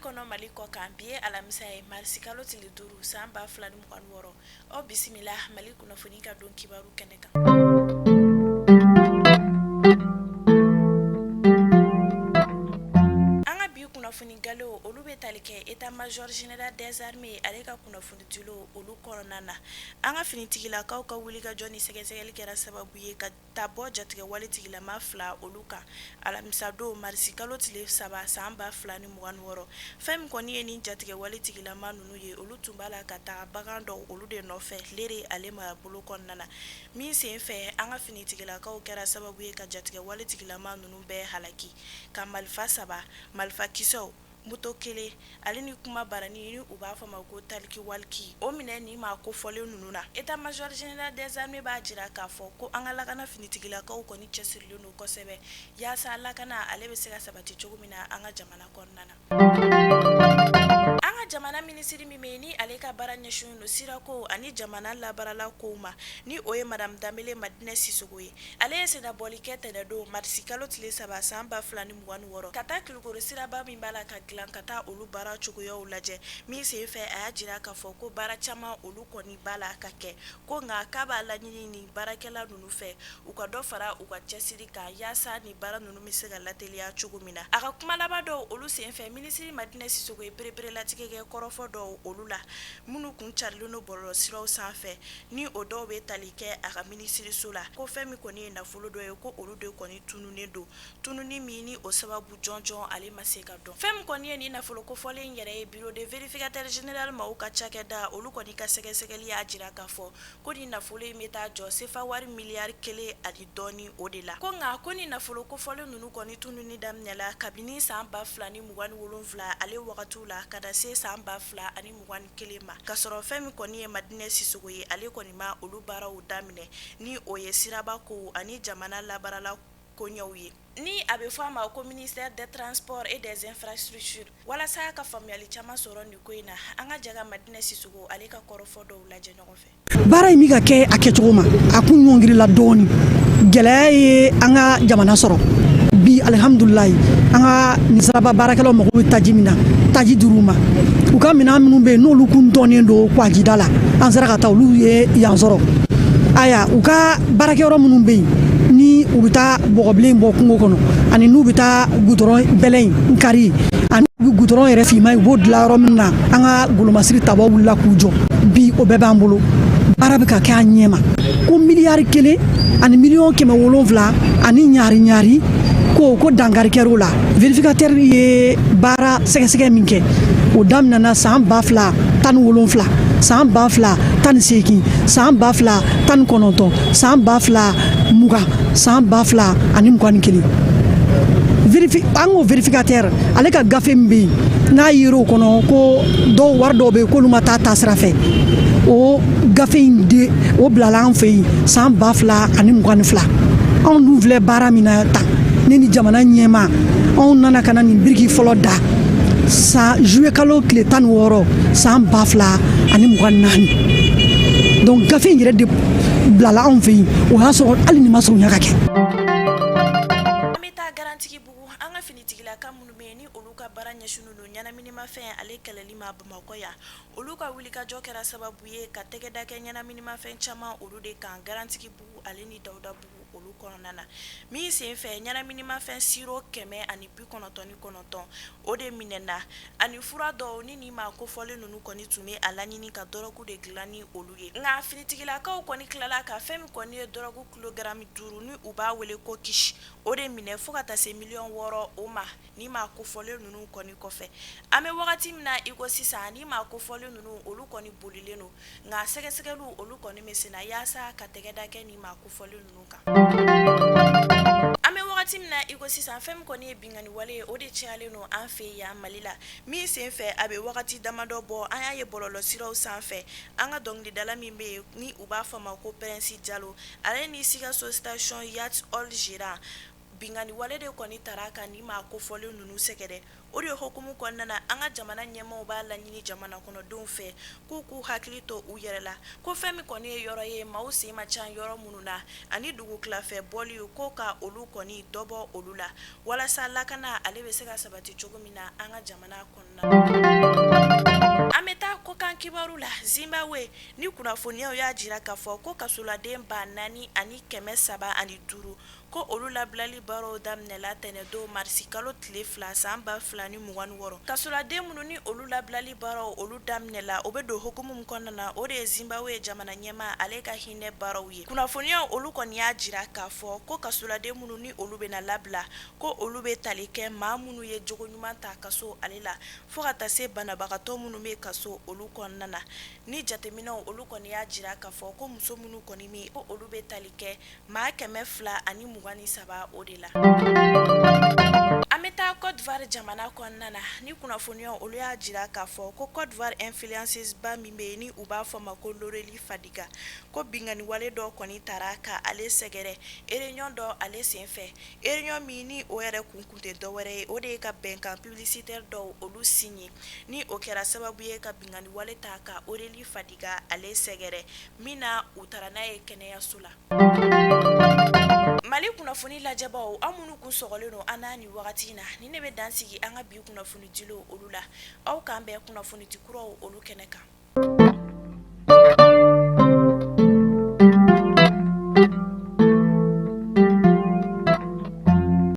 kɔnɔ, Mali kɔ kan. Bi ye alamisa ye, marisikalo tile 5, san 2026. Aw bisimila Mali kunnafoni ka don kibaru kɛnɛ kan. An ka bi kunnafoni galew, olu bɛ tali kɛ état major général des armées ale ka kunnafonidilaw olu kɔnɔna na. An ka finitigilakaw ka wulikajɔ ni sɛgɛsɛgɛli kɛra sababu ye ka ta bɔ jatigɛwale tigilama fila olu kan alamisadon, marisikalo tile 3, san 2026. Fɛn min kɔni ye nin jatigɛwale tigilama ninnu ye, olu tun b'a la ka taga bagan dɔw olu de nɔfɛ Lere ale marabolo kɔnɔna na. Min sen fɛ, an ka finitigilakaw kɛra sababu ye ka jatigɛwale tigilama ninnu bɛɛ halaki, ka marifa saba, marifa kisɛw, moto kelen ale ni kuma barani ni u b'a fɔ ma ko talkie walkie, o minɛ nin maa kofɔlen ninnu na. État major général des armées b'a jira k'a fɔ ko an ka lakana finitigilakaw kɔni cɛsirilen don kosɛbɛ yaasa lakana ale bɛ se ka sabati cogo min na an ka jamana kɔnɔna na. An ka jamana minisiri min bɛ yen ni ale ka baara ɲɛsinnen don sirako ani jamana labaarala kow ma, ni o ye madame Danbele Madinɛ Sisoko ye, ale ye sennabɔli kɛ tɛnɛndon, marisikalo tile 3, san 2026, ka taa Kulukoro siraba min b'a la ka dilan, ka taa olu baara cogoyaw lajɛ. Min senfɛ, a y'a jira k'a fɔ ko baara caman olu kɔni b'a la ka kɛ, ko nka k'a b'a laɲini ni baarakɛla ninnu fɛ, u ka dɔ fara u ka cɛsiri kan yaasa ni baara ninnu bɛ se ka lateliya cogo min na. A ka kuma laban dɔw olu senfɛ, minisiri Madinɛ Sisoko ye pereperelatigɛ kɛ kɔrɔfɔ dɔw olu la minnu kun carilen don bɔlɔlɔsiraw sanfɛ, ni o dɔw bɛ tali kɛ a ka minisiriso la, ko fɛn min kɔni ye nafolo dɔ ye, ko olu de kɔni tununnen don, tununi min ni o sababu jɔnjɔn ale ma se ka dɔn. Fɛn min kɔni ye nin nafolo kofɔlen yɛrɛ ye, bureau de vérificateur général maaw ka cakɛda olu kɔni ka sɛgɛsɛgɛli y'a jira k'a fɔ ko nin nafolo in bɛ taa jɔ sefa wari miliyari kelen ani dɔɔni o de la. Ko nka ko nin nafolo kofɔlen ninnu kɔni tununi daminɛla kabini san 2027 ale wagatiw la ka na se san 2021 ma, ka sɔrɔ fɛn min kɔni ye Madinɛ Sisoko ye, ale kɔni ma olu baaraw daminɛ, ni o ye siraba kow ani jamana labaarala koɲɛw ye, ni a bɛ fɔ a ma ko ministère des transports et des infrastructures. Walasa ka faamuyali caman sɔrɔ nin ko in na, an ka jɛ ka Madinɛ Sisoko ale ka kɔrɔfɔ dɔw lajɛ ɲɔgɔn fɛ. Baara in bɛ ka kɛ a kɛcogo ma, a kun ɲɔngirila dɔɔni. Gɛlɛya ye an ka jamana sɔrɔ bi. Alihamudulilayi, an ka nin siraba baarakɛlaw mago bɛ taji min na, taji dir'u ma. U ka minɛn minnu bɛ yen, n'olu kun tɔnnen don kwajida la, an sera ka taa olu ye yan sɔrɔ. Aya, u ka baarakɛyɔrɔ minnu bɛ yen, ni u bɛ taa bɔgɔbilen bɔ kungo kɔnɔ, ani n'u bɛ taa gudɔrɔn bɛlɛ in kari, ani u bɛ gudɔrɔn yɛrɛ finman, u b'o dilan yɔrɔ min na, an ka golomasiri tabaw wulila k'u jɔ. Bi o bɛɛ b'an bolo, baara bɛ ka kɛ a ɲɛ ma. Ko miliyari 1 ani miliyɔn 700 ani ɲari ɲari, ko dankari kɛr'o la. Vérificateur ye baara sɛgɛsɛgɛ min kɛ, o daminɛna san 2017, san 2018, san 2019, san 2020, san 2021. An ko vérificateur ale ka gafe min bɛ yen, n'a yer'o kɔnɔ ko dɔw wari dɔw bɛ yen k'olu ma taa taasira fɛ, o gafe in de o bilala an fɛ yen san 2022. Anw dun filɛ baara min na tan, ne ni jamana ɲɛmaa, anw nana ka na nin biriki fɔlɔ da san juillet kalo tile 16, san 2024. Donc gafe in yɛrɛ de bilala anw fɛ yen, o y'a sɔrɔ hali nin ma surunya ka kɛ. An bɛ taa Garantigibugu. An ka finitigilaka minnu bɛ yen, ni olu ka baara ɲɛsinnen don ɲɛnaminimafɛn ale kɛlɛli ma Bamakɔ yan, olu ka wulikajɔ kɛra sababu ye ka tɛgɛ da kɛ ɲɛnaminimafɛn caman olu de kan Garantigibugu ale ni Dawudabugu olu kɔnɔna na. Min senfɛ, ɲɛnaminimafɛn siro 199 o de minɛna, ani fura dɔw ni nin maa kofɔlen ninnu kɔni tun bɛ a laɲini ka dɔrɔgu de dilan ni olu ye. Nka finitigilakaw kɔni tilala ka fɛn min kɔni ye dɔrɔgu kilogaramu 5, ni u b'a wele ko kush, o de minɛ fo ka taa se miliyɔn 6 o ma ni maa kofɔlen ninnu kɔni kɔfɛ. An bɛ wagati min na i ko sisan, ni maa kofɔlen ninnu olu kɔni bolilen don, nka sɛgɛsɛgɛliw olu kɔni bɛ senna yaasa ka tɛgɛ da kɛ ni maa kofɔlen ninnu kan. An bɛ wagati min na i ko sisan, fɛn min kɔni ye binkanni wale ye, o de cayalen don an fɛ yan Mali la. Min senfɛ, a bɛ wagati damadɔ bɔ, an y'a ye bɔlɔlɔsiraw sanfɛ, an ka dɔnkilidala min bɛ yen ni u b'a fɔ a ma ko Prince Jalo, ale ni Sikaso station Yacht Hall gérant, binkanni wale de kɔni taara ka ni maa kofɔlen ninnu sɛgɛrɛ. O de hukumu kɔnɔna na, an ka jamana ɲɛmaaw b'a laɲini jamana kɔnɔdenw fɛ k'u k'u hakili to u yɛrɛ la, ko fɛn min kɔni ye yɔrɔ ye maaw sen man ca yɔrɔ minnu na, ani dugutilafɛ bɔli, ko ka olu kɔni dɔbɔ olu la, walasa lakana ale bɛ se ka sabati cogo min na an ka jamana kɔnɔna. An bɛ taa kɔkan kibaru la. Zimbabwe ni kunnafoniyaw y'a jira k'a fɔ ko kasoladen 4305, ko olu labilali baaraw daminɛla tɛnɛndon marisi kalo tile 2 san 2026. Kasoladen minnu ni olu labilali baaraw olu daminɛla, o bɛ don hukumu min kɔnɔna na, o de ye Zimbabwe jamana ɲɛmaa ale ka hinɛ baaraw ye. Kunnafoniyaw olu kɔni y'a jira k'a fɔ ko kasoladen minnu ni olu bɛna labila, ko olu bɛ tali kɛ maa minnu ye jogo ɲuman ta kaso ale la, fo ka taa se banabagatɔ minnu bɛ kaso olu kɔnɔna na. Ni jateminɛw olu kɔni y'a jira k'a fɔ ko muso minnu kɔni bɛ, ko olu bɛ tali kɛ maa 223 o de la. An bɛ taa Côte d'Ivoire jamana kɔnɔna na. Ni kunnafoniyaw olu y'a jira k'a fɔ ko Côte d'Ivoire influenceuse ba min bɛ yen ni u b'a fɔ ma ko Aurélie Fadiga, ko binkanni wale dɔ kɔni taara ka ale sɛgɛrɛ réunion dɔ ale senfɛ, réunion min ni o yɛrɛ kun tun tɛ dɔwɛrɛ ye, o de ye ka bɛnkan publicitaire dɔw olu signé. Ni o kɛra sababu ye ka binkanni wale ta ka Aurélie Fadiga ale sɛgɛrɛ, min na u taara n'a ye kɛnɛyaso la. Mali kunnafoni lajɛbaw, aw minnu kun sɔgɔlen don an na nin wagati in na, ni ne bɛ dan sigi an ka bi kunnafonidilenw olu la. Aw k'an bɛn kunnafonidi kuraw olu kɛnɛ kan.